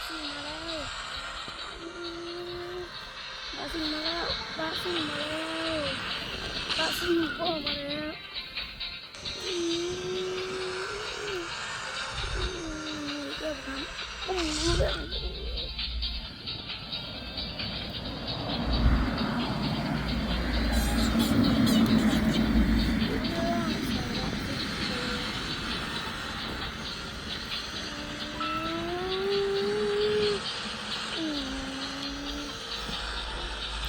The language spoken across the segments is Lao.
ปลาซิ่งมาแล้ว ปลาซิ่งมาแล้ว ปลาซิ่งมาแล้ว ปลาซิ่งโก้มาแล้ว อืม อืม เกือบครับ อืม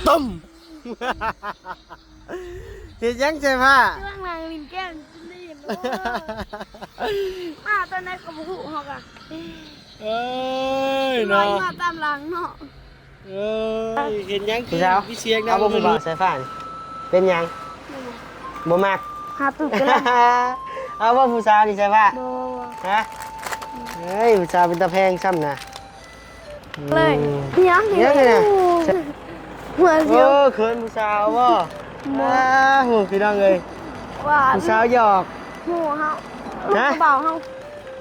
ตึ้ม เฮ็ดหยังใส่ผ้า กำลังนั่งเล่นเกม จนได้เห็นว่า มาตอนไหนก็บ่ฮู้ เฮากะ เอ้ย เนาะ ลอยมาตามหลังเนาะ เอ้ย เห็นหยังคือ ผู้สาว มีเสียงดัง เอาบ่ผู้บ่าวสายฟ้านี่ เป็นหยัง บ่มัก บ่มัก หาตุ๊กกันแล้ว เอาบ่ผู้สาวนี่สายฟ้า บ่ บ่ บ่ ฮะ เฮ้ย ผู้สาวเป็นตาแพงซ้ำนะ เลย อืม ยัง ยังไงนะ หัวเสียว เออ เขินผู้สาวบ่ บ่ อ้า โห พี่น้องเอ้ย ว่า ผู้สาวหยอก ฮู้เฮา ฮะ ลูกน้าบ่าวเฮา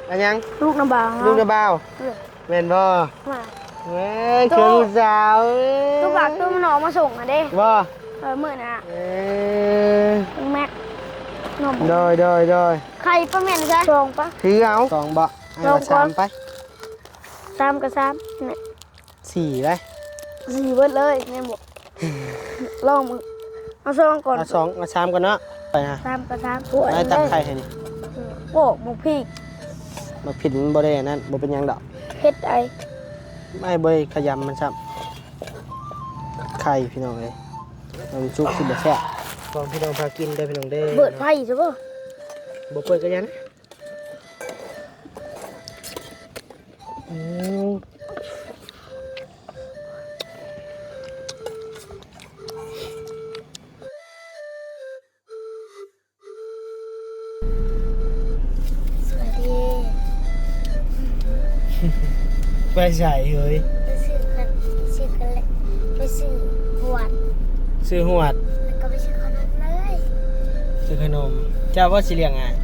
อันหยัง ลูกน้าบ่าวเฮา ลูกน้าบ่าว เออ แม่นบ่ ว่า เว้ย โต เขินผู้สาว เอ้ย โตบักโตมันออกมาส่งหั่นเด้ บ่ เออ มื้อน่ะ เอ้ย แม็ก นม โดย โดย โดย ไข่ปะแม่นซะ สองปะ ถือเอา สองบ่ ให้ว่าสามไป สามกับสาม นี่ สี่ไป สี่เบิดเลย แม่นบ่ ลองมึง เอาสองก่อน เอาสอง เอาสามก่อนเนาะ ไปฮะ สามกับสาม โอ้ย ได้ตักไข่ให้นี่ เออ โอ้ หมกพริก หมกพริกมันบ่ได้อันนั้น บ่เป็นหยังดอก เผ็ดไอ้ ไม่ บ่ได้ขยำมันซ้ำ ไข่พี่น้องเอ้ย มันสุกสิบ่แซ่บ ของพี่น้องพากินเด้อพี่น้องเด้อ เปิดไฟซะบ่ บ่เปิดก็ยัง อืม สวัสดี ไปไสเฮ้ย ไปซื้อกัน ซื้อกันเลย ไปซื้อหวด ซื้อหวด แล้วก็ไปซื้อขนมเลย ซื้อขนม เจ้าว่าสิเลี้ยงอ้าย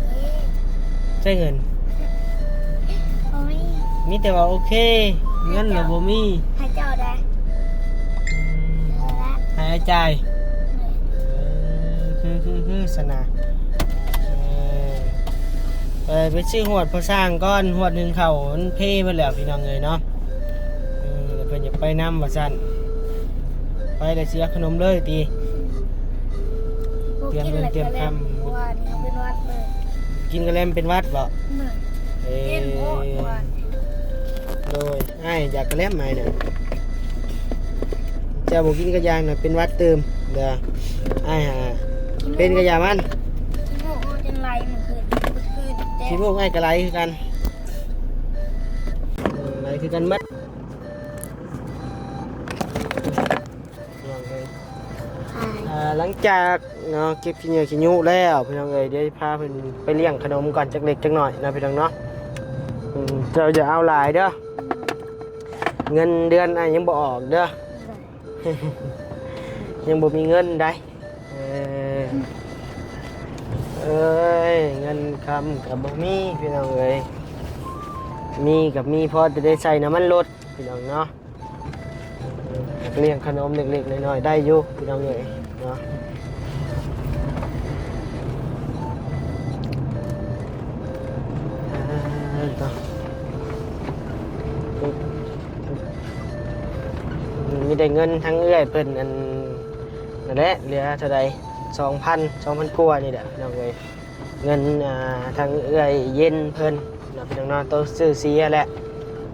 เอ๊ะ ใช้เงิน บ่มี มีแต่ว่าโอเค เงินน่ะบ่มี ให้เจ้าได้ อืม เออละ ให้อ้ายจ่าย เออ คือ คือ คือ สนะ เออ ไป ไปซื้อหวดพ่อสร้างก่อน หวดหนึ่งเข้ามันเพเบิดแล้วพี่น้องเอ้ยเนาะ เออ เพิ่นอยากไปนำว่าซั่น ไปแล้วสิเอาขนมเลยติ บ่กิน เตรียมเงินเตรียมคำ แล้วก็เล่น ว่านี่เป็นหวัดเลย กินกะแลมเป็นหวัดบ่ เออ เล่นโพดว่า โดย อ้ายอยากกะแลมอ้ายน่ะ เจ้าบ่กินกะยาน่ะ เป็นหวัดตื่ม เด้อ อ้ายหา เป็นกะยามัน ขี้มูกเฮาจนไหลเมื่อคืน เมื่อคืนแต่ ขี้มูกอ้ายกะไหลคือกัน ไหลคือกันหมด อ่า หลังจากเนาะ เก็บขี้เหงื่อขี้ยุแล้วพี่น้องเอ้ย เดี๋ยวพาเพิ่นไปเลี้ยงขนมก่อนจักเล็กจักน้อยนะพี่น้องเนาะ อืม เจ้าอย่าเอาหลายเด้อ เงินเดือนอ้ายยังบ่ออกเด้อ ยังบ่มีเงินได้ เอ้ย เอ้ย เงินคำก็บ่มีพี่น้องเอ้ย มีก็มีพอแต่ได้ใส่น้ำมันรถพี่น้องเนาะ เลี้ยงขนมเล็กๆน้อยๆได้อยู่พี่น้องเอ้ยเนาะ อ่า มีแต่เงินทั้งเอื้อยเพิ่นอันนั่นแหละ เหลือเท่าใด สองพัน สองพันกว่านี่แหละพี่น้องเอ้ย เงิน อ่า ทางเอื้อยเย็นเพิ่นเนาะพี่น้องเนาะ โตซื้อเสียแหละ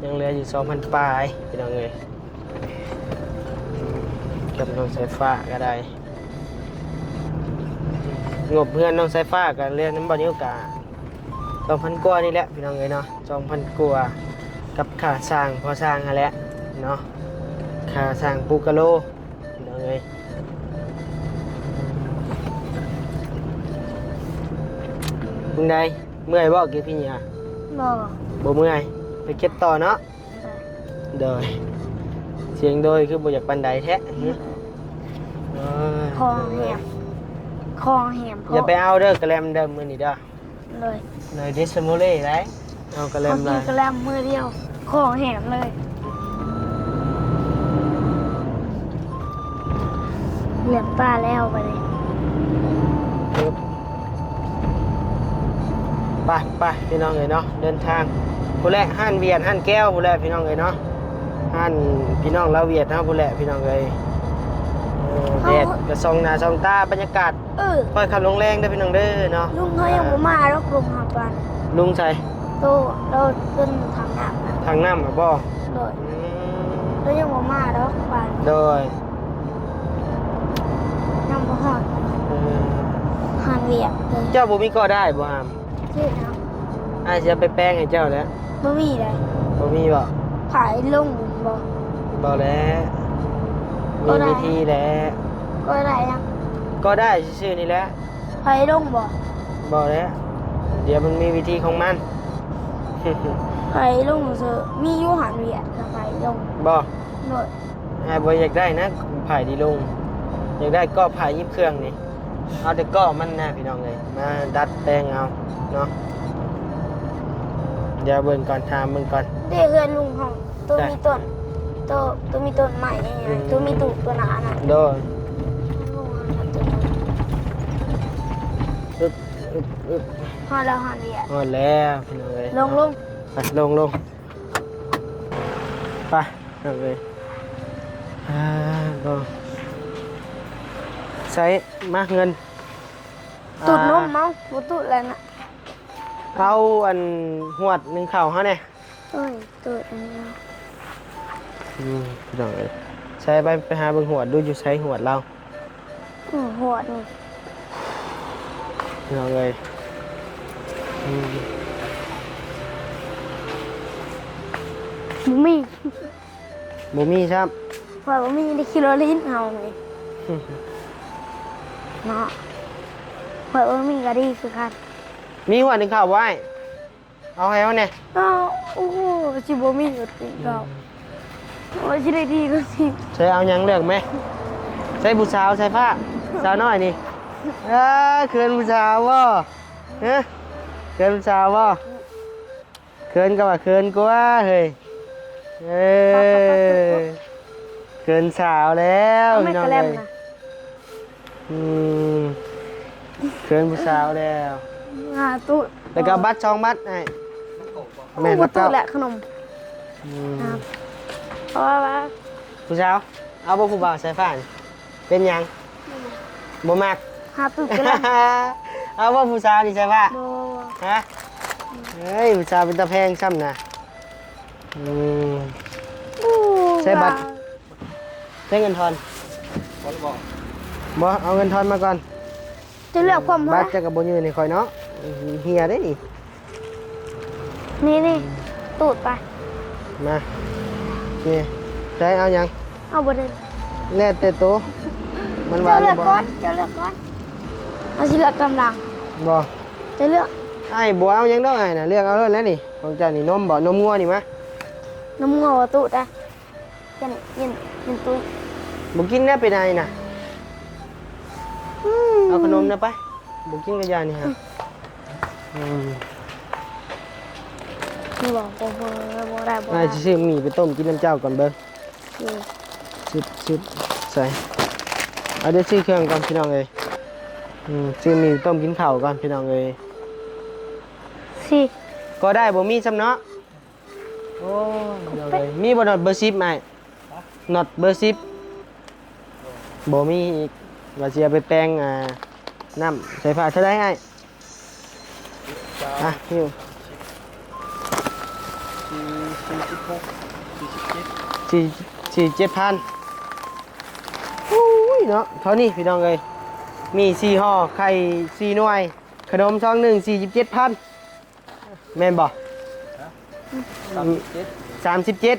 ยังเหลืออยู่สองพันปลายพี่น้องเอ้ย กับน้องสายฟ้าก็ได้ งบเฮือนน้องสายฟ้าก็เหลือนำบ่าวนิวกะสองพันกว่านี่แหละพี่น้องเอ้ยเนาะ สองพันกว่า กับค่าสร้างพ่อสร้างหั้นแหละเนาะ ค่าสร้างปูกะโล พี่น้องเอ้ย เป็นได เมื่อยบ่เก็บขี้เหงื่อ บ่ บ่เมื่อย ไปเก็บต่อเนาะ โดย เสียงโดยคือบ่อยากปานใดแท้ อืม เอ้ย คอแหบ คอแหบ อย่าไปเอาเด้อกะแลมเด้อมื้อนี้เด้อ เลย เลยเดซโมเล่ได้ เอากะแลม เอากินกะแลมมื้อเดียว ຂໍແຮງເລີຍ. ເຫຼືອປາແລ້ວບັດນີ້. ໄປ ໄປ ພີ່ນ້ອງເອີຍເນາະ ເດີນທາງພຸ້ນແຫຼະ ຮ້ານຫວຽດຮ້ານແກ້ວພຸ້ນແຫຼະ ພີ່ນ້ອງເອີຍເນາະ ຮ້ານພີ່ນ້ອງລາວຫວຽດເຮົາພຸ້ນແຫຼະ ພີ່ນ້ອງເອີຍ. ເອີ ແດດກະສ່ອງໜ້າສ່ອງຕາ ບັນຍາກາດ ເອີ ຄ່ອຍຄ່ຳລົງແລງເດີພີ່ນ້ອງເດີເນາະ. ລຸງເຮົາຍັງບໍ່ມາດອກ ລຸງເຮົາປານ ລຸງໃສ? ໂຕ ລາວເປັນທາງນ້ຳ ທາງນ້ຳບໍ? ໂດຍ. ອືມ ລາວຍັງບໍ່ມາດອກປານ. ໂດຍ. ຍັງບໍ່ຮອດ. ເອີ ຮ້ານຫວຽດເດີ. ເຈົ້າບໍ່ມີກໍໄດ້ບໍ່ຫາມ? ຊື່ນະ ອ້າຍຊິເອົາໄປແປງໃຫ້ເຈົ້າແຫຼະ. ບໍ່ມີໃດ. ບໍ່ມີບໍ? ຜາຍລົງບໍ? ບໍ່ແຫຼະ ມີວິທີແຫຼະ. ກໍໄດ້ຫຍັງ? ກໍໄດ້ຊື່ໆນີ້ແຫຼະ. ຜາຍລົງບໍ? ບໍ່ແຫຼະ ດຽວມັນມີວິທີຂອງມັນ. ຜາຍລົງຊື່ ມີຢູ່ຫັ້ນຫວຽດນະ ຜາຍລົງ. ບໍ່? ໂດຍ. ອ້າຍບໍ່ຢາກໄດ້ນະ ຜາຍທີ່ລົງ ຢາກໄດ້ກໍຜາຍຍິບເຄື່ອງນີ້ ເອົາແຕ່ກໍມັນນະ ພີ່ນ້ອງເອີຍ ມາດັດແປງເອົາເນາະ. ດຽວເບິ່ງກ່ອນ ຖາມເບິ່ງກ່ອນ. ເດ້ ເຮືອນລຸງເຮົາ ໂຕມີຕົ້ນ ໂຕ ໂຕມີຕົ້ນໄມ້ນີ້ ອືມ ໂຕມີຕູ້ໂຕໜ້ານະ. ໂດຍ. ອຶບ ອຶບ ອຶບ ຮອດແລ້ວ ຮອດແລ້ວ ຮອດແລ້ວ ພີ່ນ້ອງເອີຍ. ລົງ ລົງ ໄປ ລົງ ລົງ ໄປ. ເອີ ອ່າ ບໍ່ ໃຊ້ມາເງິນ ຕູດນົມ ອ່າ ເອົາ ບໍ່ຕູດແລ້ວນະ. ເອົາອັນຫວດໜຶ່ງເຂົ້າເຮົາແດ່. ໂອ້ຍ ຕູດອັນນີ້. ອືມ ພີ່ນ້ອງເອີຍ ໃຊ້ໄປ ໄປຫາເບິ່ງຫວດດູ ຢູ່ໃສຫວດລາວ. ອືມ ຮອດນີ້ ພີ່ນ້ອງເອີຍ. ອືມ ບໍ່ມີ ບໍ່ມີຊ້ຳ. ຂ້ອຍບໍ່ມີ ໄດ້ຂີ່ລົດຫຼິ້ນເຮົານີ້ ເນາະ. ຂ້ອຍບໍ່ມີກໍດີຄືກັນ. ມີຫົວໜຶ່ງເຂົ້າບໍ່ອ້າຍ? ເອົາໃຫ້ເຮົາແດ່. ເອົາ ໂອ້ໂຫ ຊິບໍ່ມີກໍຕິເຂົ້າ. ອືມ ໂອ້ຍ ຊິໄດ້ດີກໍຊິ. ໃສ່ເອົາຫຍັງເລືອກແມ. ໃສ່ຜູ້ສາວ ໃສ່ຟ້າ ສາວນ້ອຍນີ້. ເອີ ເຂີນຜູ້ສາວບໍ່? ຮະ ເຂີນຜູ້ສາວບໍ່? ເຂີນກໍວ່າເຂີນກວ່າເຮີ້ຍ. ເອີ ເຂີນສາວແລ້ວ ພີ່ນ້ອງເອີຍ. ອືມ ເຂີນຜູ້ສາວແລ້ວ. ອ່າ ຕູ້ ແລ້ວກໍບັດສອງບັດໃຫ້. ແມ່ນ ບໍ່ຕູ້ແຫຼະ ຂະໜົມ. ອືມ ເພາະວ່າ ຜູ້ສາວ ເອົາບໍ່ຜູ້ບ່າວສາຍຟ້ານີ້? ເປັນຫຍັງ? ບໍ່ມັກ ຫາຕູ້ກັນ. ເອົາບໍ່ຜູ້ສາວນີ້ສາຍຟ້າ? ບໍ່. ຮະ? ເອີຍ ຜູ້ສາວເປັນຕາແພງຊ້ຳນະ. ອືມ ໃຊ້ບັດ ໃຊ້ເງິນທອນ. ບໍ່ ເອົາເງິນທອນມາກ່ອນ. ຈະເລືອກຄວາມ ບັດຈະກະບໍ່ຍື່ນໃຫ້ຂ້ອຍເນາະ ເຫຍເດ້ນີ້. ນີ້ໆ ຕູດໄປ. ມາ ນີ້ ໃຊ້ເອົາຫຍັງ? ເອົາບໍ່ໄດ້ ແລ້ວແຕ່ໂຕ ມັນວ່າ ເຈົ້າເລືອກກ່ອນ ເຈົ້າເລືອກກ່ອນ. ເຮົາຊິເລືອກກຳລັງ. ບໍ່ ເຈົ້າເລືອກ. ອ້າຍບໍ່ເອົາຫຍັງດອກ ອ້າຍນະ ເລືອກເອົາໂລດແລ້ວນີ້. ຂອງເຈົ້ານີ້ ນົມບໍ່? ນົມງົວນີ້ມາ. ນົມງົວບໍ່ຕູ້ດາ. ເຢັນ ເຢັນ ເຢັນຕຸ້ຍ. ບໍ່ກິນແລ້ວ ເປັນໄອນະ. ອືມ ເອົາຂະໜົມນະໄປ. ບໍ່ກິນກະຢ່ານີ້ຫາ. ອືມ ບໍ່ ບໍ່ ບໍ່ໄດ້ ບໍ່ໄດ້. ອ້າຍຊິຊື້ໝີ່ໄປຕົ້ມກິນນຳເຈົ້າກ່ອນເບິ່ງ. ອືມ ຊຶບ ຊຶບ ໃສ່. ເອົາ ດຽວຊື້ເຄື່ອງກ່ອນ ພີ່ນ້ອງເອີຍ. ອືມ ຊື້ໝີ່ຕົ້ມກິນເຂົ້າກ່ອນ ພີ່ນ້ອງເອີຍ. ຊິ ກໍໄດ້ ບໍ່ມີຊ້ຳເນາະ. ໂອ້ຍ ເອົາເລີຍ. ມີບໍ່ນັອດເບີສິບອ້າຍ? ນັອດເບີສິບ ບໍ່ມີອີກ. ວ່າຊິເອົາໄປແປງ ອ່າ ນ້ຳໃສ່ຜ້າ. ເທົ່າໃດອ້າຍ? ອ່ະ ຫິ້ວ ສີ່ ສີ່ສິບຫົກ ສີ່ສິບເຈັດ ສີ່ ສີ່ສິບເຈັດພັນ. ໂອ້ຍເນາະ ເທົ່ານີ້ພີ່ນ້ອງເອີຍ. ມີສີ່ຫໍ່ ໄຂ່ສີ່ໜ່ວຍ ຂະໜົມຊອງໜຶ່ງ ສີ່ສິບເຈັດພັນ. ແມ່ນບໍ່? ຮະ? ສາມສິບເຈັດ ສາມສິບເຈັດ.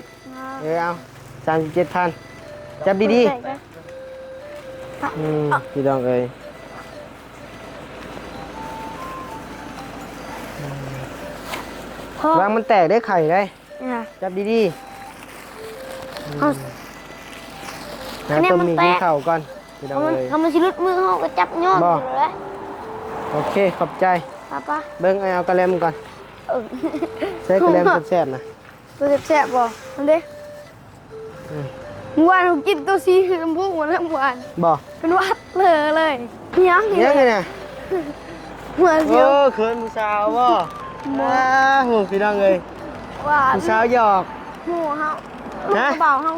ເອີ ເອົາ ສາມສິບເຈັດພັນ. ຈັບດີໆ. ອືມ ພີ່ນ້ອງເອີຍ ວາງມັນແຕກເດ້ ໄຂ່ເດ້. ຈັບດີໆ. ເອົາ ຫາຕົ້ມໝີ່ກິນເຂົ້າກ່ອນ ພີ່ນ້ອງເອີຍ. ຄັນມັນຊິຫຼຸດມືເຮົາກໍຈັບຍ້ອນຢູ່ແຫຼະ. ໂອເຄ ຂອບໃຈ. ໄປໆ ເບິ່ງ ອ້າຍເອົາກະແລັມກ່ອນ. ເອີ ໃສ່ກະແລັມແຊບໆນະ. ຕົວແຊບໆບໍ່? ນັ້ນເດ້. ອືມ ມື້ວານເຮົາກິນຕົວສີຊົມພູນັ້ນແຫຼະມື້ວານ. ບໍ່? ເປັນຫວັດເລີຍ. ຫຍັງນີ້? ຫຍັງນີ້ນະ? ຫົວສຽວ. ໂອ້ ເຂີນຜູ້ສາວບໍ່? ບໍ່. ອ້າ ໂຫ ພີ່ນ້ອງເອີຍ. ວ່າ ຜູ້ສາວຫຍອກ. ໂຫ ເຮົາ ລູກນະບ່າວເຮົາ.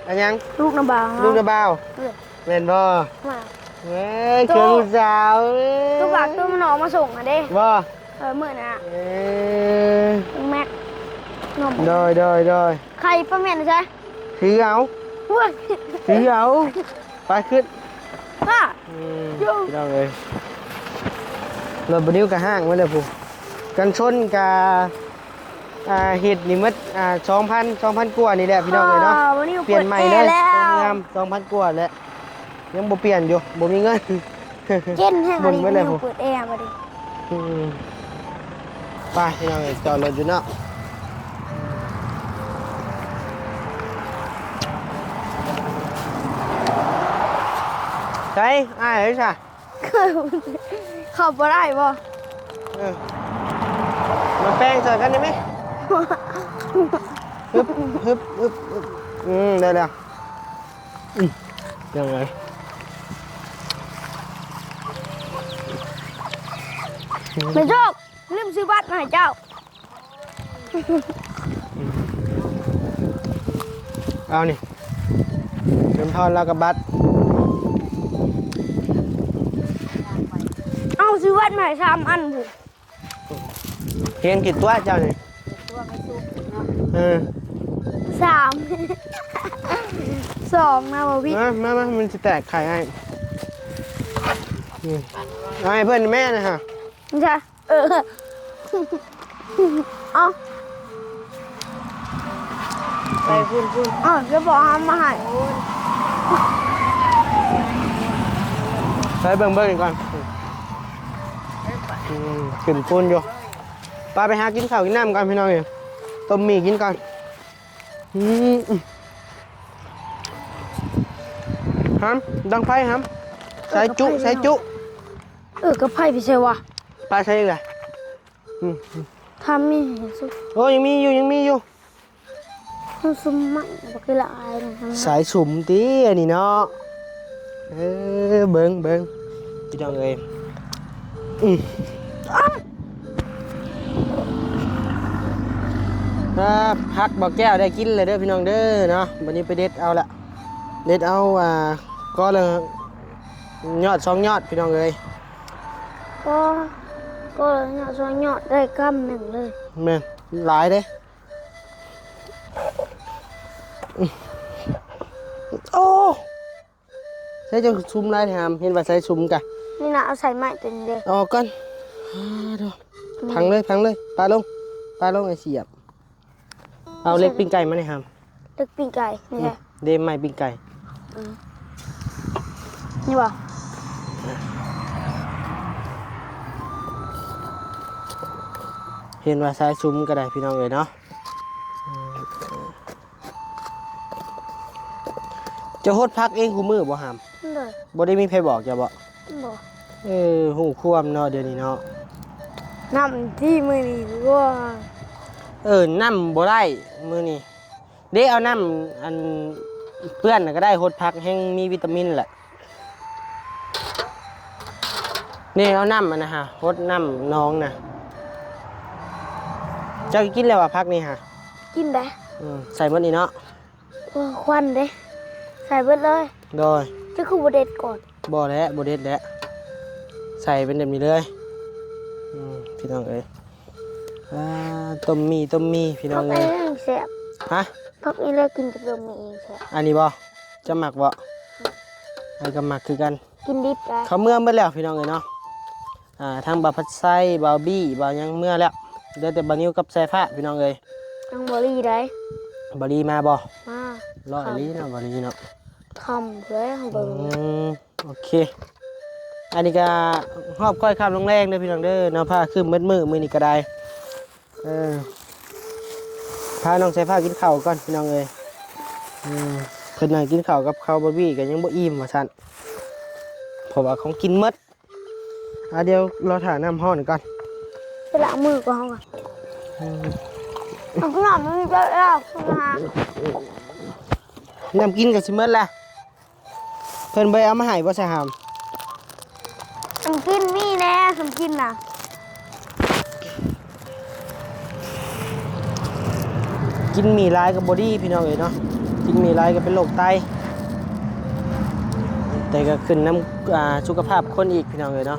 ອັນຫຍັງ? ລູກນະບ່າວເຮົາ. ລູກນະບ່າວ. ເອີ. ແມ່ນບໍ່? ວ່າ ເອີຍ ໂຕ ຄືຜູ້ສາວ ໂຕບັກໂຕມັນອອກມາສົ່ງຫັ້ນເດ້. ບໍ່? ເອີ ມື້ນັ້ນ. ເອີ ແມັກ ໂດຍ ໂດຍ ໂດຍ. ໄຂ່ປາແມ່ນໃສ? ຖືເອົາ. ໂອ້ຍ ຖືເອົາ. ໄປຂຶ້ນ. ວ່າ ອືມ ພີ່ນ້ອງເອີຍ ລົດບໍ່ນິວກໍຮ້າງໄວ້ແລ້ວພຸ້ນ. ກັນຊົນກະ ອ່າ ເຮັດນີ້ໝົດ ອ່າ ສອງພັນ ສອງພັນກວ່ານີ້ແຫຼະ ພີ່ນ້ອງເອີຍເນາະ. ບໍ່ນິວ ປ່ຽນໃໝ່ເລີຍ. ງາມ ສອງພັນກວ່າແຫຼະ. ຍັງບໍ່ປ່ຽນຢູ່ ບໍ່ມີເງິນ. ເຢັນແຮງ ບໍ່ນີ້ ເປີດແອບັດນີ້. ອືມ ໄປ ພີ່ນ້ອງເອີຍ ຈອດລົດຢູ່ເນາະ. ໃສອ້າຍເອີຍຊະ? ເຂົ້າບໍ່ໄດ້ບໍ່? ເອີ ມາແປງໃສ່ກັນໄດ້ໄໝ? ຮຶບ ຮຶບ ຮຶບ ຮຶບ. ອືມ ໄດ້ແລ້ວ. ອືມ ຍັງໄງ? ແມ່ໂຊກ ລືມຊື້ບັດມາໃຫ້ເຈົ້າ. ເອົານີ້ ເງິນທອນແລ້ວກໍບັດ. ເອົາ ຊື້ບັດມາໃຫ້ສາມອັນພຸ້ນ. ຮຽນຜິດຕົວະເຈົ້ານີ້. ເອີ ສາມ ສອງນະບໍ່ຜິດ. ມາ ມາ ມາ ມັນຊິແຕກໄຂ່ໃຫ້. ອືມ ເອົາໃຫ້ເພິ່ນແມ່ນະຮະ. ເອີ ເອົາ ໄປພຸ້ນ ພຸ້ນ. ເອີ ແລ້ວບອກເອົາມາໃຫ້. ໄປເບິ່ງ ເບິ່ງອີກກ່ອນ. ອືມ ຂຶ້ນພຸ້ນຢູ່. ໄປ ໄປຫາກິນເຂົ້າກິນນ້ຳກ່ອນ ພີ່ນ້ອງເອີຍ. ຕົ້ມໝີ່ກິນກ່ອນ. ອືມ ຫຳ ດັງໄຟຫຳ. ໃສ່ຈຸ ໃສ່ຈຸ. ເອີ ກະໄຟໄປໃສວະ? ໄປໃສອີກລະ? ອືມ ຖ້າມີໃຫ້ສຸກ. ໂອ້ ຍັງມີຢູ່ ຍັງມີຢູ່. ເຮົາສຸມມັນບໍ່ຄືລະອາຍນະ. ສາຍສຸມຕິອັນນີ້ເນາະ. ເອີ ເບິ່ງ ເບິ່ງ ພີ່ນ້ອງເອີຍ. ອືມ ອ່າ ຜັກບໍ່ແກ້ວໄດ້ກິນແລ້ວເດີພີ່ນ້ອງເດີເນາະ. ບັດນີ້ໄປເດັດເອົາລະ ເດັດເອົາ ອ່າ ກໍລະຍອດສອງຍອດ ພີ່ນ້ອງເອີຍ. ກໍ ກໍລະຍອດສອງຍອດໄດ້ກຳໜຶ່ງເລີຍ. ແມ່ນ ຫຼາຍເດ້. ໂອ້ ໃສ່ຈັ່ງສຸມຫຼາຍແທ້ຫຳ. ເຫັນວ່າໃສ່ສຸມກະ ນີ້ນະ ເອົາໃສ່ໄມ້ຕົວນີ້ເດ້ ອອກກ່ອນ. ອືມ ພັງເລີຍ ພັງເລີຍ. ປະລົງ ປະລົງ ໄອ້ສຽບ. ເອົາເຫຼັກປີ້ງໄກ່ມາແດ່ຫຳ. ເຫຼັກປີ້ງໄກ່ນີ້ແຫຼະ. ເດ້ ໄມ້ປີ້ງໄກ່. ອືມ ນີ້ບໍ່? ເຫັນວ່າສາຍສຸມກໍໄດ້ ພີ່ນ້ອງເອີຍເນາະ. ເຈົ້າຫົດຜັກເອງຄູ່ມື້ບໍ່ຫຳ? ໂດຍ. ບໍ່ໄດ້ມີໃຜບອກເຈົ້າບໍ່? ບໍ່. ເອີ ຮູ້ຄວາມເນາະ ດຽວນີ້ເນາະ. ນ້ຳທີ່ມື້ນີ້ ວ້າ ເອີ ນ້ຳບໍ່ໄດ້ມື້ນີ້. ເດ້ ເອົານ້ຳອັນເປື້ອນນະກໍໄດ້ ຫົດຜັກແຮ່ງມີວິຕາມິນແຫຼະ. ນີ້ ເອົານ້ຳອັນນະຫາ ຫົດນ້ຳໜອງນະ. ເຈົ້າກິນແລ້ວຫວາ ຜັກນີ້ຫາ? ກິນໄດ໋. ອືມ ໃສ່ໝົດນີ້ເນາະ. ເອີ ຄວັນເດ້ ໃສ່ເບິດເລີຍ. ໂດຍ. ເຈົ້າຄືບໍ່ເດັດກ່ອນ? ບໍ່ແຫຼະ ບໍ່ເດັດແຫຼະ ໃສ່ເປັນແບບນີ້ເລີຍ. ອືມ ພີ່ນ້ອງເອີຍ ອ່າ ຕົ້ມໝີ່ ຕົ້ມໝີ່ ພີ່ນ້ອງເອີຍ. ຜັກອັນນີ້ແຊບ. ຮະ? ຜັກນີ້ແຫຼະກິນກັບຕົ້ມໝີ່ແຊບ. ອັນນີ້ບໍ່? ເຈົ້າມັກບໍ່? ອ້າຍກໍມັກຄືກັນ. ກິນດິບໄດ້. ເຂົາເມືອເບິດແລ້ວ ພີ່ນ້ອງເອີຍເນາະ. ອ່າ ທັງບ່າວພັດໄຊ ບ່າວບີ້ ບ່າວຫຍັງເມືອແລ້ວ ເຫຼືອແຕ່ບ່າວນິວກັບສາຍຟ້າ ພີ່ນ້ອງເອີຍ. ຍັງບໍ່ລີໄດ໋. ບໍ່ລີມາບໍ່? ມາ. ລໍອີ່ຫຼີເນາະ ບໍ່ລີເນາະ. ຄ່ຳເລີຍເຮົາເບິ່ງ. ອືມ ໂອເຄ ອັນນີ້ກະຮອບຄ້ອຍຄ່ຳລົງແລງເດີພີ່ນ້ອງເດີເນາະ ຟ້າຄຶ້ມໝົດມື້ ມື້ນີ້ກະໄດ້. ເອີ ພານ້ອງສາຍຟ້າກິນເຂົ້າກ່ອນພີ່ນ້ອງເອີຍ. ອືມ ເພິ່ນນັ່ງກິນເຂົ້າກັບເຂົ້າບາບີກະຍັງບໍ່ອີ່ມວ່າຊັ້ນ ເພາະວ່າຂອງກິນໝົດ. ອ່າ ດຽວລໍຖ້ານ້ຳຮ້ອນກ່ອນ ໄປລ້າງມືກ່ອນເຮົາ. ອືມ ນ້ຳມັນເບິດແລ້ວ ນ້ຳກິນກໍຊິໝົດແລ້ວ. ເພິ່ນບໍ່ໄດ້ເອົາມາໃຫ້ບໍ່ຊະຫາມ? ນ້ຳກິນມີແດ່ ນ້ຳກິນນະ. ກິນໝີ່ຫຼາຍກໍບໍ່ດີພີ່ນ້ອງເອີຍເນາະ, ກິນໝີ່ຫຼາຍກໍເປັນໂລກໄຕ. ແຕ່ກໍຂຶ້ນນຳ ອ່າ ສຸຂະພາບຄົນອີກພີ່ນ້ອງເອີຍເນາະ.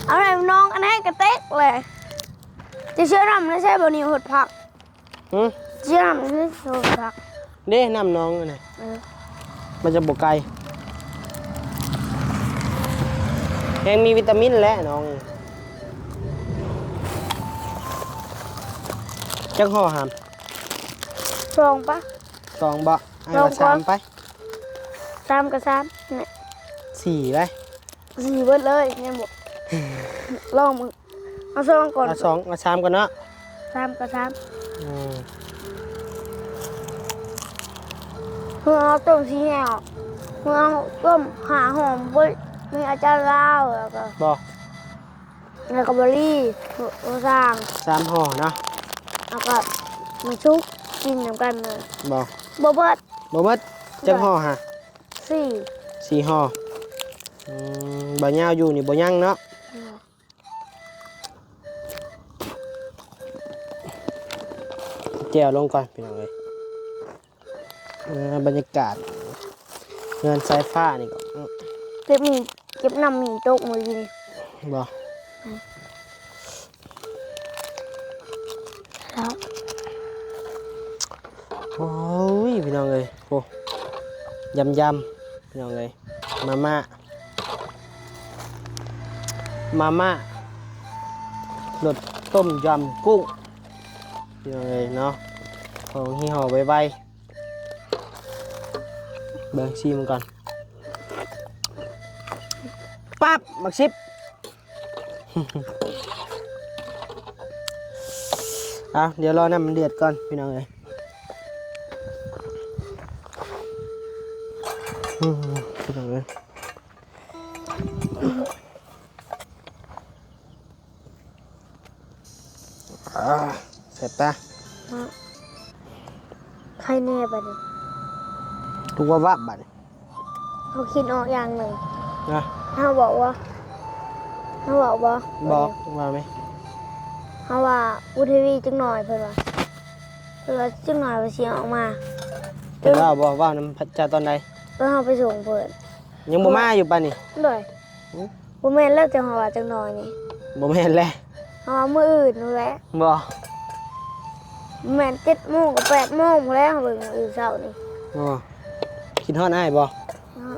ເອົາແລ້ວນ້ອງ ອັນນັ້ນກະເຕັກເລີຍ. ຈະເຊື່ອນຳໃນໃຊ້ບໍ່ນີ້ຫົດຜັກ. ຫຶ? ຈະເຊື່ອນຳໃນໂຊນຜັກ. ເດ້ ນ້ຳໜອງຫັ້ນນະ. ເອີ ມັນຈະບໍ່ໄກ. ແຮງມີວິຕາມິນແຫຼະໜອງ. ຈັກຫໍ່ຫາມ? ສອງປະ? ສອງບໍ່? ອ້າຍວ່າສາມໄປ. ສາມກໍສາມ. ສີ່ໄປ. ສີ່ເບິດເລີຍ ຍັງບໍ່ ລອງເບິ່ງ. ເອົາສອງກ່ອນ. ເອົາສອງ ເອົາສາມກ່ອນເນາະ. ສາມກໍສາມ. ອືມ ເຮົາຕົ້ມສີ່ຫໍ່ ເຮົາຕົ້ມຫ້າຫໍ່ ບໍ່ມີອາຈານລາວ ແລ້ວກໍ ບໍ່ ແລ້ວກໍບໍລີ ບໍ່ສ້າງ ສາມຫໍ່ເນາະ. ແລ້ວກໍມາຊຸກກິນນຳກັນເລີຍ. ບໍ່ ບໍ່ເບິດ. ບໍ່ເບິດ. ຈັກຫໍ່ຫະ? ສີ່ ສີ່ຫໍ່. ອືມ ບ່າວຍາວຢູ່ນີ້ບໍ່ຍັງເນາະ. ແຈ່ວລົງກ່ອນພີ່ນ້ອງເອີຍ. ເອີ ບັນຍາກາດເຮືອນສາຍຟ້ານີ້ກໍ ເກັບມີ ເກັບນ້ຳມີຕົກມື້ກີ້ນີ້. ບໍ່? ອືມ ແລ້ວ ໂອ້ຍ ພີ່ນ້ອງເອີຍ ໂອ້ ຢຳໆ ພີ່ນ້ອງເອີຍ. ມາມ່າ ມາມ່າ ລົດຕົ້ມຍຳກຸ້ງ ພີ່ນ້ອງເອີຍເນາະ. ຂອງຮີ່ຫໍ່ໄວໆ ເບິ່ງຊີມກ່ອນ. ປັບ ໝາກສິບ. ເອົາ ດຽວລໍນ້ຳມັນເດືອດກ່ອນ ພີ່ນ້ອງເອີຍ. ອືມ ພີ່ນ້ອງເອີຍ ອາ ແສບຕາ. ເນາະ ໃຄແນ່ບາດນີ້ ທຸກວັບໆ ບາດນີ້. ເຮົາຄິດອອກຢ່າງໜຶ່ງນະ. ເຮົາບອກວ່າ ເຮົາບອກບໍ່? ບອກ ເອີ ວ່າແມະ. ເຮົາວ່າບຸນທະວີຈັກໜ່ອຍ ເພິ່ນວ່າ ເພິ່ນວ່າຈັກໜ່ອຍວ່າຊິອອກມາ. ເພິ່ນເວົ້າບໍ່? ເວົ້ານຳເຈົ້າຕອນໃດ? ຕອນເຮົາໄປສົ່ງເພິ່ນ. ຍັງບໍ່ມາຢູ່ປານນີ້? ໂດຍ. ຫຶ? ບໍ່ແມ່ນແລ້ວ ເຈົ້າວ່າຈັກໜ່ອຍນີ້. ບໍ່ແມ່ນແຫຼະ. ເຮົາວ່າມື້ອື່ນພຸ້ນແຫຼະ. ບໍ່. ບໍ່ແມ່ນ ເຈັດໂມງກັບແປດໂມງພຸ້ນແຫຼະ ເຮົາເບິ່ງມື້ອື່ນເຊົ້ານີ້. ບໍ່. ຄິດຮອດອ້າຍບໍ່? ເນາະ.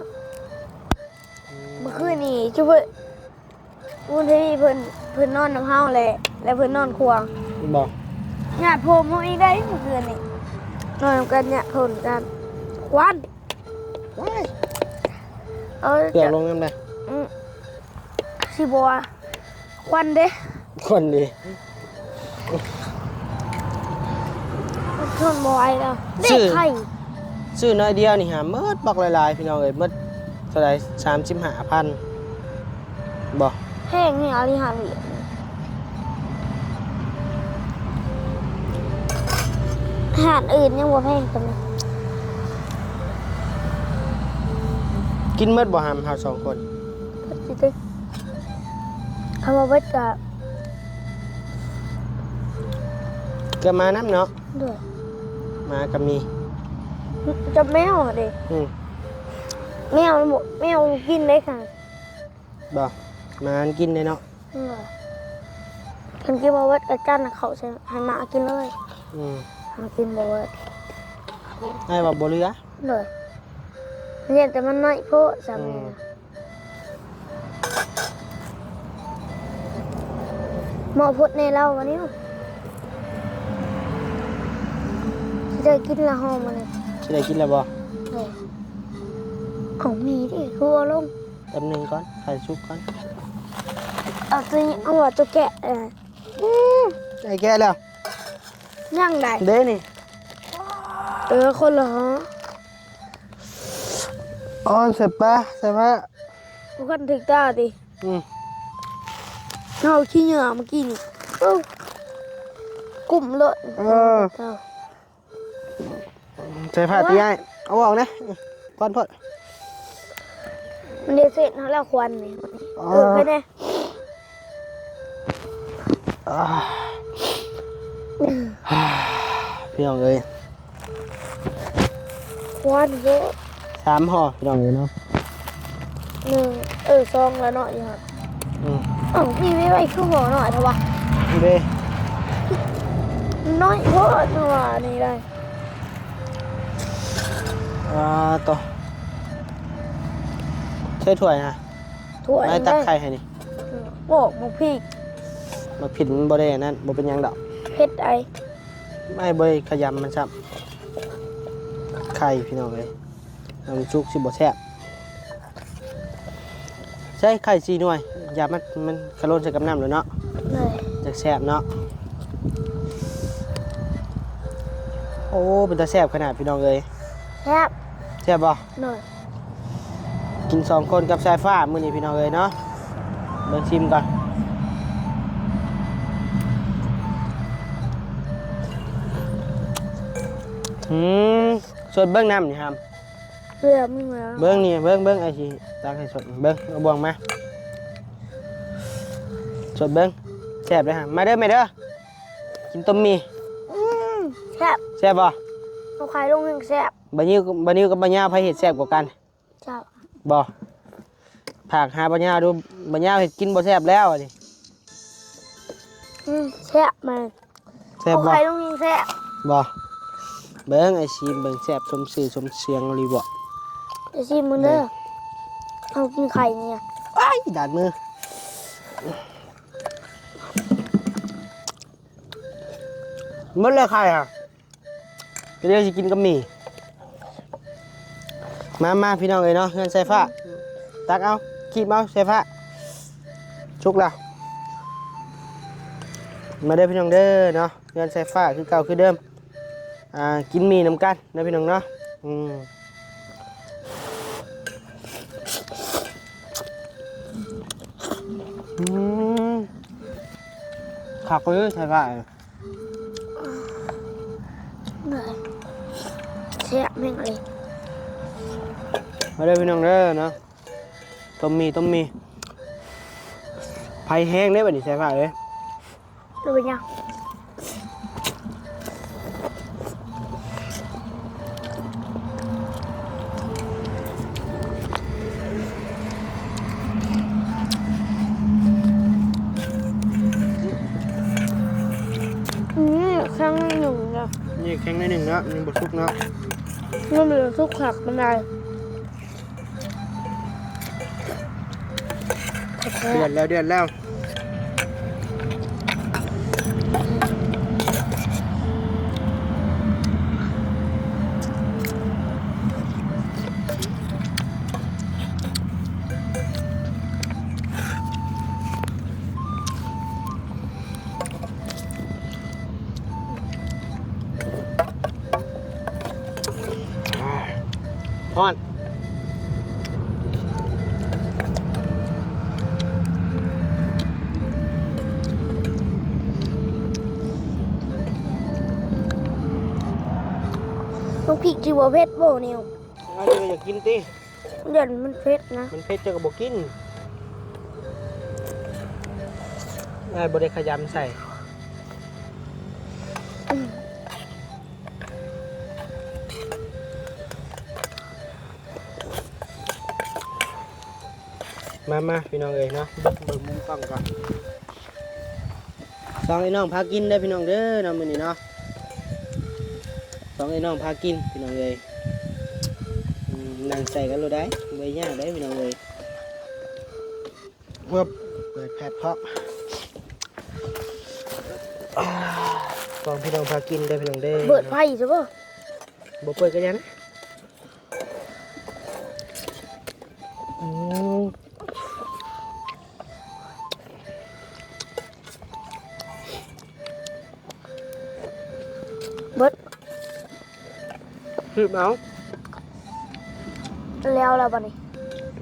ອືມ ມື້ຄືນນີ້ຈຸເພິ່ນ ບຸນທະວີເພິ່ນ ເພິ່ນນອນນຳເຮົາແຫຼະ ແລ້ວເພິ່ນນອນຂວາງ. ບໍ່. ຍາດຜົມເຮົາອີກໄດ໋ ມື້ຄືນນີ້ ນອນນຳກັນຍາດຜົມກັນ. ຄວັນ ວ້າຍ ເອົາເກືອກລົງນຳໄດ໋. ອືມ ຊິບໍ່ວ່າ ຄວັນເດ້ ຄວັນເດ້. ທົນບໍ່ໄຫວແລ້ວ ເດັກໄຂ່. ຊື້ໜ້ອຍດຽວນີ້ຫາໝົດບັກຫຼາຍໆ ພີ່ນ້ອງເອີຍ. ໝົດເທົ່າໃດ? ສາມສິບຫ້າພັນບໍ່? ແພງແຮງອີ່ຫຼີຫາຫວຽດ. ຮ້ານອື່ນຍັງບໍ່ແພງປານນີ້. ກິນໝົດບໍ່ຫຳ ເຮົາສອງຄົນ? ເບິດຊິຕິ ຄຳວ່າເບິດກະ ກະໝານຳເນາະ. ໂດຍ. ໝາກະມີ ຈັບແມວເດ້. ອືມ ແມວ ແມວກິນໄດ້ຄ່ະ. ບໍ່ ໝາມັນກິນໄດ້ເນາະ. ເອີ ຄັນກິນບໍ່ເບິດກະຈັດເຂົ້າໃສ່ໃຫ້ໝາກິນເລີຍ. ອືມ ຫາກິນບໍ່ເບິດ. ອ້າຍວ່າບໍ່ເຫຼືອ. ໂດຍ. ຢ້ານແຕ່ມັນນ້ອຍໂພດຊ້ຳ. ອືມ ເໝາະໂພດແນ່ລາວ ບາດນີ້ ຊິໄດ້ກິນລະຫອມ ບາດນີ້ ຊິໄດ້ກິນລະບໍ່? ໂດຍ. ເອົາ ມີເດ້ ຄືເອົາລົງ. ແປັບໜຶ່ງກ່ອນ ໃຫ້ສຸກກ່ອນ. ເອົາຕົວນີ້ ເອົາຕົວແກະ. ເອີ ອືມ ໄດ້ແກະແລ້ວ. ຍັງໃດ ເດ້ນີ້. ເອີ ຄົນລະຫໍ່. ອໍ ໃສ່ປາ ໃສ່ມາ ບໍ່ຄັນຖືກຕາຕິ. ອືມ ເຮົາຂີ້ເຫຍື້ອເມື່ອກີ້ນີ້ ເອີ ກຸ້ມໂລດ ເອີ ເຈົ້າ ໃສ່ຜ້າຕີອ້າຍ ເອົາອອກແດ່ ຄວັນໂພດ ມັນໄດ້ເສັດເນາະແລ້ວຄວັນນີ້ ເອີ ເອີ ໄປແດ່ ອ່າ ພີ່ນ້ອງເອີຍ ຄວັນໂພດ ສາມຫໍ່ພີ່ນ້ອງເອີຍເນາະ ໜຶ່ງ ເອີ ສອງແລ້ວເນາະ ຢູ່ຫັ້ນ ອືມ ເອົ້າ ມີໄວ້ ໄວ້ຄືຫໍ່ນ້ອຍແທ້ວະ ເດ້ ນ້ອຍໂພດ ເນາະວ່ານີ້ໄດ້ ອ່າ ໂຕ ໃສ່ຖ້ວຍນະ ຖ້ວຍ ໄວ້ຕັກໄຂ່ໃຫ້ນີ້ ອືມ ໂອ້ ໝາກພິກ ໝາກພິກມັນບໍ່ໄດ້ອັນນັ້ນ ບໍ່ເປັນຫຍັງດອກ ເຜັດໄດ໋ ໄອ້ບໍ່ໄດ້ຂະຫຍຳມັນຊ້ຳ ໄຂ່ພີ່ນ້ອງເອີຍ ມັນສຸກຊິບໍ່ແຊບ ໃສ່ໄຂ່ສີ່ໜ່ວຍ ຢ່າມັນ ມັນຂະໂລນໃສ່ກັບນ້ຳໂລດເນາະ ໂດຍ ຈັ່ງແຊບເນາະ ໂອ້ ເປັນຕາແຊບຂະໜາດພີ່ນ້ອງເອີຍ ແຊບ ແຊບບໍ່? ໂດຍ ກິນສອງຄົນກັບສາຍຟ້າມື້ນີ້ພີ່ນ້ອງເອີຍເນາະ ເບິ່ງຊີມກ່ອນ ອືມ ສົດເບິ່ງນ້ຳນີ້ຫຳ ເກືອບໜຶ່ງແລ້ວ ເບິ່ງນີ້ ເບິ່ງ ເບິ່ງ ອ້າຍຊິຕັກໃຫ້ສົດ ເບິ່ງ ເອົາບ່ວງມາ ສົດເບິ່ງ ແຊບເດ້ຫຳ ມາເດີແມ່ເດີ ກິນຕົ້ມໝີ່ ອືມ ແຊບ ແຊບບໍ່? ເອົາໄຂ່ລົງແຮງແຊບ ບ່າວຍິວ ບ່າວຍິວກັບບ່າວຍາວ ໃຜເຮັດແຊບກວ່າກັນ? ເຈົ້າ ບໍ່ ຝາກຫາບ່າວຍາວດູ ບ່າວຍາວເຮັດກິນບໍ່ແຊບແລ້ວນີ້ ອືມ ແຊບມາ ແຊບບໍ່? ເອົາໄຂ່ລົງແຮງແຊບ ບໍ່? ເບິ່ງ ອ້າຍຊີມເບິ່ງ ແຊບສົມຊື່ສົມສຽງອີ່ຫຼີບໍ່? ອ້າຍຊີມເບິ່ງເດີ ເບິ່ງ ເຮົາກິນໄຂ່ນີ້ ອ້າຍ ດາດມື ໝົດແລ້ວໄຂ່ຫະ ດຽວຊິກິນກັບໝີ່ ມາ ມາ ພີ່ນ້ອງເອີຍເນາະ ເຮືອນສາຍຟ້າ ຕັກເອົາ ຄີບເອົາ ສາຍຟ້າ ສຸກແລ້ວ ມາເດີພີ່ນ້ອງເດີເນາະ ເຮືອນສາຍຟ້າຄືເກົ່າຄືເດີມ ອ່າ ກິນໝີ່ນຳກັນເນາະ ພີ່ນ້ອງເນາະ ອືມ ອືມ ຄັກເລີຍສາຍຟ້າ ແຊບແຮງເລີຍ ມາເດີພີ່ນ້ອງເດີເນາະ ຕົ້ມໝີ່ ຕົ້ມໝີ່ ໄຟແຮງເດ້ບັດນີ້ສາຍຟ້າເອີຍ ບໍ່ເປັນຫຍັງ ອືມ ແຂງໜ້ອຍໜຶ່ງເນາະ ນີ້ແຂງໜ້ອຍໜຶ່ງເນາະ ຍັງບໍ່ສຸກເນາະ ຍັງບໍ່ສຸກຄັກປານໃດ ເດືອດແລ້ວ ເດືອດແລ້ວ ຮ້ອນ ບັກພິກຊິບໍ່ເຜັດບໍ່ນິວ? ເອົາ ເຈົ້າກໍຢາກກິນຕິ? ຢ້ານມັນເຜັດນະ. ມັນເຜັດເຈົ້າກໍບໍ່ກິນ. ອ້າຍບໍ່ໄດ້ຂະຫຍຳໃສ່. ມາໆ ພີ່ນ້ອງເອີຍເນາະ ເບິ່ງ ເບິ່ງມຸມກ້ອງກ່ອນ. ສອງໄອ້ນ້ອງພາກິນເດີພີ່ນ້ອງເດີເນາະ ມື້ນີ້ເນາະ ສອງໄອ້ນ້ອງພາກິນພີ່ນ້ອງເອີຍ. ອືມ ນັ່ງໃສ່ກັນໂລດໄດ໋ ບໍ່ຍາກໄດ໋ພີ່ນ້ອງເອີຍ. ເປີດແພັດເພາະ ສອງພີ່ນ້ອງພາກິນເດີພີ່ນ້ອງເດີ. ເປີດໄຟຊະບໍ່? ບໍ່ເປີດກໍຍັງ. ອືມ ເບິດ ຄືບເອົາ. ແລ້ວລະບັດນີ້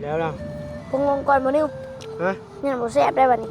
ແລ້ວລະ. ປົງລົງກ່ອນບໍ່ນິວ? ຮະ? ຍັງບໍ່ແຊບໄດ໋ບັດນີ້.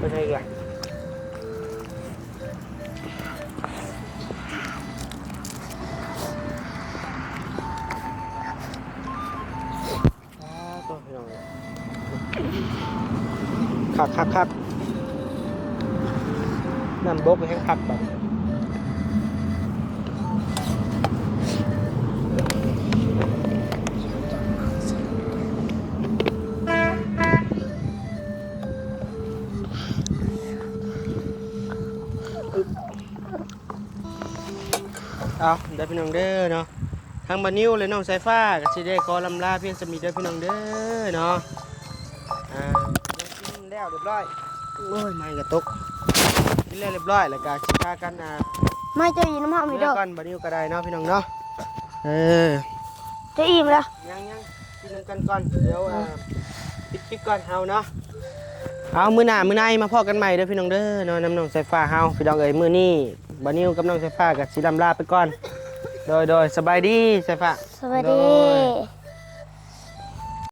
ບໍ່ໃຊ່ເຫຼືອ ອ່າ ໂຕ ພີ່ນ້ອງເອີຍ ຄັກໆໆ ນ້ຳບົກແຮງຄັກບັດ. ເ ເອົາເດີພີ່ນ້ອງເດີເນາະ ທາງບ່າວນິວ ແລະ ນ້ອງສາຍຟ້າ ກໍຊິໄດ້ຂໍລ່ຳລາພຽງສ່ຳນີ້ເດີພີ່ນ້ອງເດີເນາະ. ອ່າ ກິນແລ້ວຮຽບຮ້ອຍ ໂອ້ຍ ໄມ້ກໍຕົກ ກິນແລ້ວຮຽບຮ້ອຍ ແລ້ວກໍຊິພາກັນ ອ່າ ມາເຈົ້າອີ່ນຳເຮົາມີດອກ ເມືອກ່ອນ ບ່າວນິວກໍໄດ້ເນາະ ພີ່ນ້ອງເນາະ. ເອີ ເຈົ້າອີ່ມແລ້ວ ຍັງໆ ກິນນຳກັນກ່ອນ ດຽວ ອ່າ ປິດຄລິບກ່ອນເຮົາເນາະ. ເອົາ ມື້ໜ້າມື້ໃນມາພໍ້ກັນໃໝ່ເດີພີ່ນ້ອງເດີເນາະ ນຳນ້ອງສາຍຟ້າເຮົາ ພີ່ນ້ອງເອີຍ. ມື້ນີ້ບ່າວນິວກັບນ້ອງສາຍຟ້າກໍຊິລ່ຳລາໄປກ່ອນ ໂດຍ ໂດຍ ສະບາຍດີສາຍຟ້າ ສະບາຍດີ ໂດຍ.